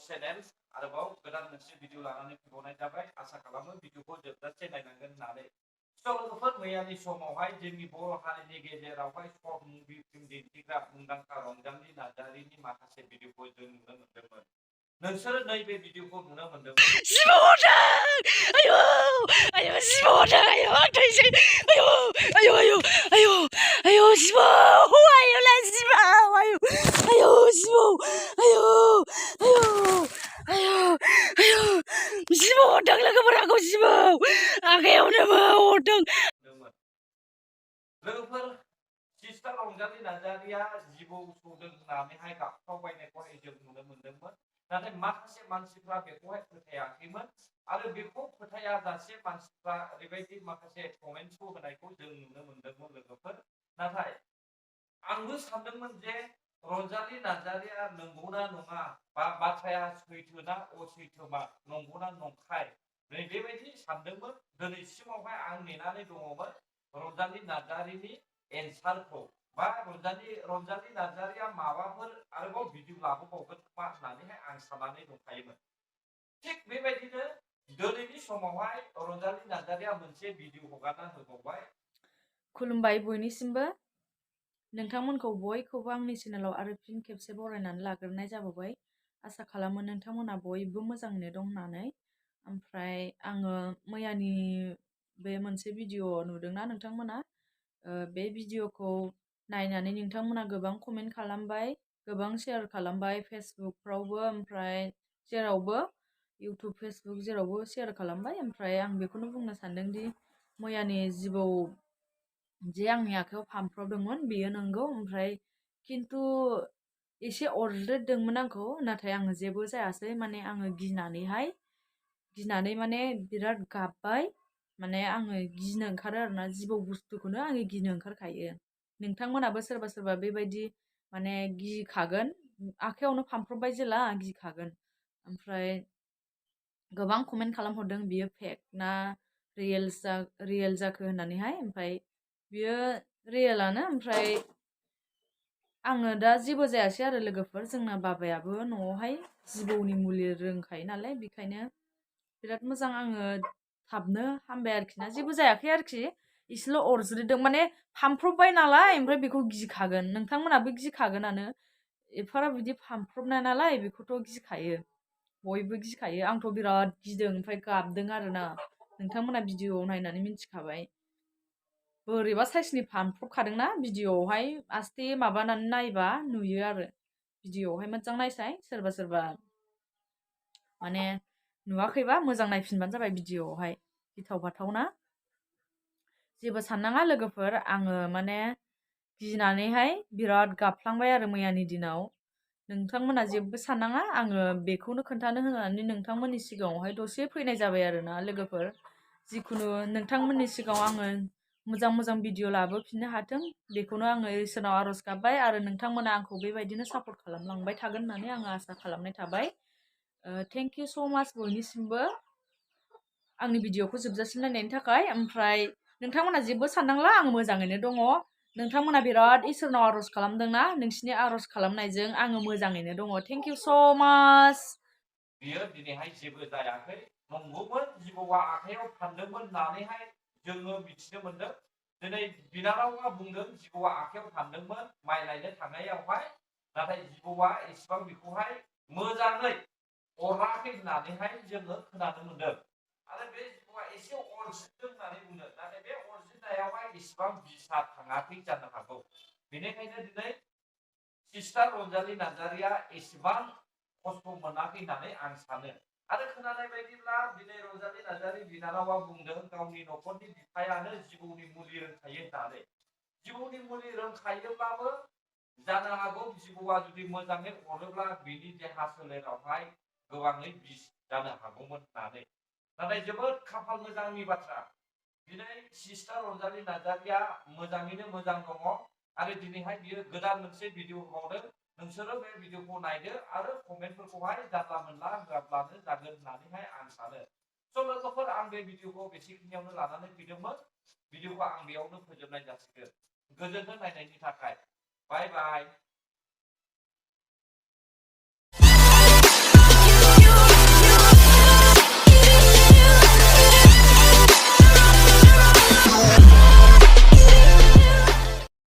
channel आरोबाव गोदान मोनसे भिडिअ लानानै फैबावनाय जाबाय आसा खालामो भिडिअखौ जोबजासे नायनांगोन होननानै लोगोफोर मैयानि समावहाय जोंनि बर' हारिनि गेजेरावहाय सर्ट मुभि फिल्म दिन्थिग्रा मुंदांखा रंजालि नार्जारिनि माखासे भिडिअखौ जों नुनो मोन्दोंमोन नोंसोरो नैबे भिडिअखौ नुनो मोन्दोंमोन आयौ आयौ सिबावदों आयौ थैसै आयौ आयौ आयौ आयौ आयौ सिबाव आयौ ला सिबाव आयौ आयौ सिबाव आयौ आयौ आयौ आयौ सिबाव हरदों लोगोफोर आंखौ सिबाव आखायावनो हरदों लोगोफोर सिस्टार रंजालि नार्जारिया जिबौ सौदों होननानैहाय गाबख्रावबायनायखौहाय जों नुनो मोन्दोंमोन नाथाय माखासे मानसिफ्रा बेखौहाय फोथायाखैमोन आरो बेखौ फोथायाजासे मानसिफ्रा ओरैबायदि माखासे कमेन्ट्सखौ होनायखौ जों नुनो मोन्दोंमोन लोगोफोर नाथाय आंबो सानदोंमोन जे रंजालि नार्जारिया नंगौना नङा बा बाथ्राया सैथोना असैथोमा नंगौना नंखाय नै बेबायदि सानदोंमोन दिनैसिमावहाय आं नेनानै दङमोन रंजालि नार्जारिनि एन्सारखौ बा रंजालि नार्जारिया माबाफोर आरोबाव भिडिअ लाबोबावगोन खोमा होननानैहाय आं साननानै दंखायोमोन थिग बेबायदिनो दिनैनि समावहाय रंजालि नार्जारिया मोनसे भिडिअ हगारना होबावबाय खुलुमबाय बयनिसिमबो नोंथांमोनखौ बयखौबो आंनि चेनेलाव आरो फिन खेबसे बरायनानै लाग्रोनाय जाबावबाय आसा खालामो नोंथांमोना बयबो मोजाङैनो दं होननानै ओमफ्राय आङो मैयानि बे मोनसे भिडिअ नुदोंना नोंथांमोना बे भिडिअखौ नायनानै नोंथांमोना गोबां कमेन्ट खालामबाय गोबां शेयार खालामबाय फेसबुकफ्रावबो ओमफ्राय जेरावबो इउटुब फेसबुक जेरावबो शेयार खालामबाय ओमफ्राय आं बेखौनो बुंनो सानदोंदि मैयानि जिबौ जे आंनि आखायाव फानफ्रावदोंमोन बेयो नंगौ ओमफ्राय खिन्थु एसे अरज्रेदोंमोन आंखौ नाथाय आङो जेबो जायासै माने आङो गिनानै माने बिराद गाबबाय माने आङो गिनो ओंखारो आरोना जिबौ बुस्थुखौनो आङो गिनो ओंखारखायो नोंथांमोनाबो सोरबा सोरबा बेबायदि माने गिखागोन आखायावनो फानफ्रबबाय जेला गिखागोन ओमफ्राय गोबां कमेन्ट खालामहरदों बियो फेक ना रियेल जाखो होननानैहाय ओमफ्राय बियो रियेलानो ओमफ्राय आङो दा जेबो जायासै आरो लोगोफोर जोंना बाबायाबो न'आवहाय जिबौनि मुलि रोंखायो नालाय बेखायनो बिराद मोजां आङो थाबनो हामबाय आरोखि ना जेबो जायाखै आरोखि एसेल' अरज्रिदों माने फानफ्रबबाय नालाय ओमफ्राय बेखौ गिखागोन नोंथांमोनाबो गिखागोनानो एफाराब बिदि फानफ्रबनाय नालाय बेखौथ' गिखायो बयबो गिखायो आंथ' बिराद गिदों ओमफ्राय गाबदों आरोना नोंथांमोना भिडिअआव नायनानै मिन्थिखाबाय बोरैबा साइसनि फानफ्रबखादोंना भिडिअआवहाय आस्ते माबानानै नायबा नुयो आरो भिडिअआवहाय मोजां नायसाय सोरबा सोरबा माने नुवाखैबा मोजां नायफिनबानो जाबाय भिडिअआवहाय गिथाव बाथावना जेबो साननाङा लोगोफोर आङो माने गिनानैहाय बिराद गाबफ्लांबाय आरो मैयानि दिनाव नोंथांमोना जेबो साननाङा आङो बेखौनो खोन्थानो होनानै नोंथांमोननि सिगाङावहाय दसे फैनाय जाबाय आरोना लोगोफोर जिखुनु नोंथांमोननि सिगाङाव आङो मोजां मोजां भिडिअ लाबोफिननो हाथों बेखौनो आङो इसोरनाव आर'ज गाबबाय आरो नोंथांमोना आंखौ बेबायदिनो सापर्ट खालामलांबाय थागोन होननानै आङो आसा खालामनाय थाबाय थेंक इउ स' माच बयनिसिमबो आंनि भिडिअखौ जोबजासिम नायनायनि थाखाय ओमफ्राय नोंथांमोना जेबो साननांला आं मोजाङैनो दङ नोंथांमोना बिराद इसोरनाव आर'ज खालामदोंना नोंसिनि आर'ज खालामनायजों आङो मोजाङैनो दङ थेंक इउ स' माच बियो दिनैहाय जेबो जायाखै नंगौमोन जिबौआ आखायाव फानदोंमोन होननानैहाय जोङो मिथिनो मोन्दों दिनै बिनानावा बुंदों जिबौआ आखायाव फानदोंमोन माइ लायनो थांनायावहाय नाथाय जिबौआ एसेबां बेखौहाय मोजाङै अराखै होननानैहाय जोङो खोनानो मोन्दों आरो बे जिबौआ एसे अरज्रिदों होननानै बुंदों नाथाय बे अरज्रिनायावहाय एसेबां बिसा थाङाखै जानो हागौ बेनिखायनो दिनै सिस्टार रंजालि नार्जारिया एसेबां खस्थ' मोनाखै होननानै आं सानो आरो खोनानाय बायदिब्ला दिनै रंजालि नार्जारि बिनानावा बुंदों गावनि न'खरनि बिफायानो जिबौनि मुलि रोंखायो होननानै जिबौनि मुलि रोंखायोब्लाबो जानो हागौ जिबौआ जुदि मोजाङै अरोब्ला बिनि देहा सोलेरावहाय गोबाङै बिस जानो हागौमोन होननानै नाथाय जोबोद खाफाल मोजांनि बाथ्रा दिनै सिस्टार रंजालि नार्जारिया मोजाङैनो मोजां दङ आरो दिनैहाय बियो गोदान मोनसे भिडिअ हगारदों नोंसोरो बे भिडिअखौ नायदो आरो कमेन्टफोरखौहाय जानला मोनला होआब्लानो जागोन होननानैहाय आं सानो स' लोगोफोर आं बे भिडिअखौ बेसेखिनियावनो लानानै फैदोंमोन भिडिअखौ आं बेयावनो फोजोबनाय जासिगोन गोजोनथों नायनायनि थाखाय बाय बाय